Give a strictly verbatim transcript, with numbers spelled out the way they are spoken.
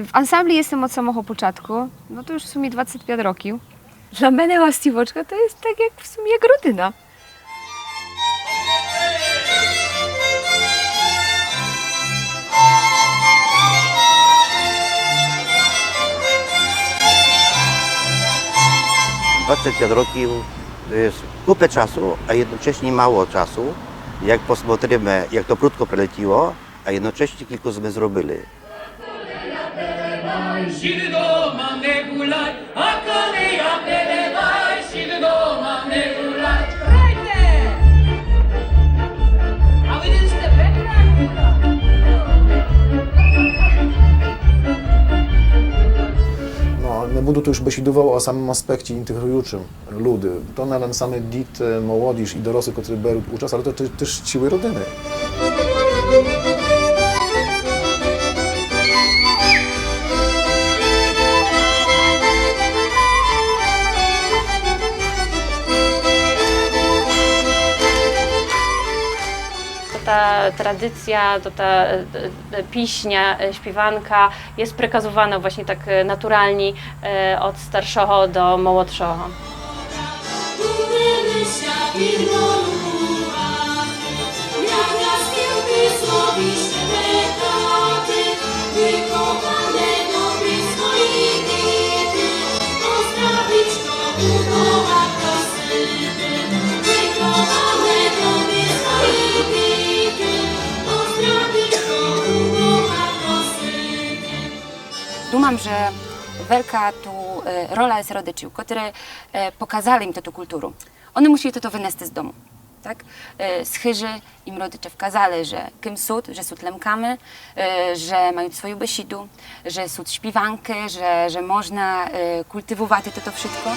В ансамблі єстем од самого початку, но то уж в сумі двадцет пят років. Для мене ластівочка то єст так як в сумі як родина. Двадцет пят років то єст купа часу, а єдночасні мало часу. Як посмотриме, як то прудко прелетіло, а єдночасні кілько зме зробили. Жид дома не гуляй, а коли я передай, жид дома не гуляй. Грайте! А вы сте ветеран? Но, не буду ту уж бесідувал о самым аспекті інтеґруючым люди. То не лем саме діти, молодіж і дорослі, котрі беруть участь, але то те-, теж цілі родины. То та традиція, то та, е, е, пісня, е, співанка є приказувана власьні так, е, натуралні, е, од старшого до молодшого. Думам, же велика ту, е, роля єст родичів, котры, е, показали їм тоту културу. Они мусили тото вынести з дому, так? Е, з хыжы їм родиче вказали, же кым сут, же сут Лемками, е, же мают свою бесіду, же сут співанкы, же, же можна, е, культивувати тото вшытко.